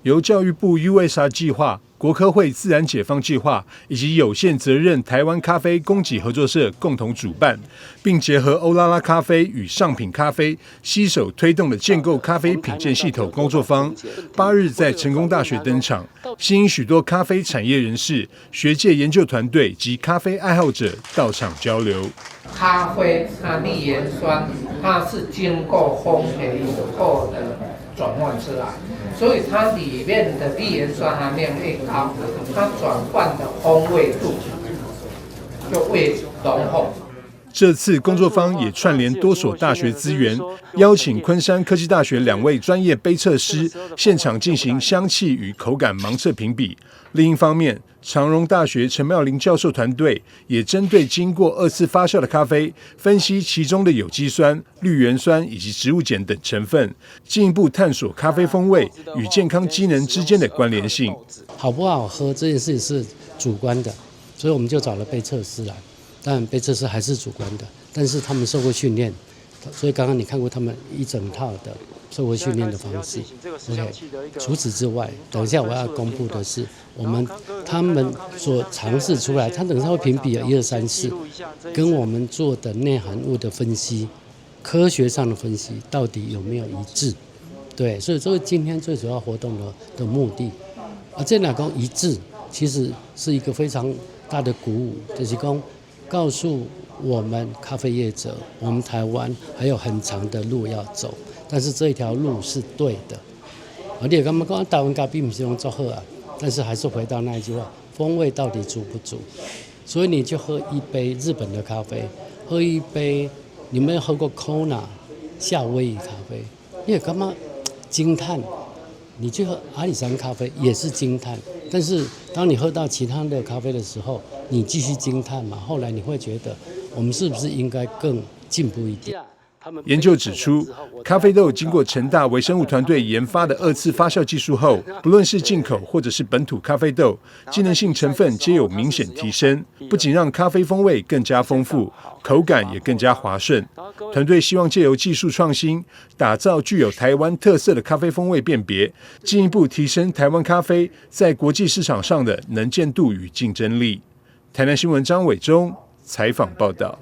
由教育部 USR 計劃、國科會自然解放計劃以及有限責任台灣咖啡供給合作社共同主辦，並結合歐拉拉咖啡與上品咖啡攜手推動的建構咖啡品鑑系統工作坊，8日在成功大學登場，吸引許多咖啡產業人士、學界研究團隊及咖啡愛好者到場交流。咖啡它綠原酸，它是經過烘焙以後的轉換出來，所以它裡面的綠原酸含量越高，它轉換的風味度就越濃厚。這次工作坊也串聯多所大學資源，邀請昆山科技大學兩位專業杯測師現場進行香氣與口感盲測評比。另一方面，長榮大學陳妙玲教授團隊也針對經過二次發酵的咖啡，分析其中的有機酸、綠原酸以及植物鹼等成分，進一步探索咖啡風味與健康機能之間的關聯性。好不好喝這件事是主觀的，所以我們就找了杯測師來。但杯測師還是主觀的，但是他們受過訓練，所以剛剛你看過他們一整套的受過訓練的方式。OK，除此之外，等一下我要公布的是我們他們所嘗試出來，他等下會評比一二三四，跟我們做的內含物的分析，科學上的分析到底有沒有一致？對，所以這個今天最主要活動的目的，啊，這兩個一致，其實是一個非常大的鼓舞，就是講告訴我們咖啡業者，我們台灣還有很長的路要走，但是這一條路是對的。啊，你會感覺講台灣咖啡毋是攏足好啊，但是還是回到那一句話，風味到底足不足？所以你就喝一杯日本的咖啡，喝一杯，你沒有喝過 Kona 夏威夷咖啡，你會感覺驚嘆？你去喝阿里山咖啡也是驚嘆，但是當你喝到其他的咖啡的時候，你繼續驚嘆嘛？後來你會覺得，我們是不是應該更進步一點？研究指出，咖啡豆經過成大微生物團隊研發的二次發酵技術後，不論是進口或者是本土咖啡豆，機能性成分皆有明顯提升，不僅讓咖啡風味更加豐富，口感也更加滑順。團隊希望借由技術創新，打造具有台灣特色的咖啡風味辨別，進一步提升台灣咖啡在國際市場上的能見度與競爭力。台南新聞張偉忠採訪報道。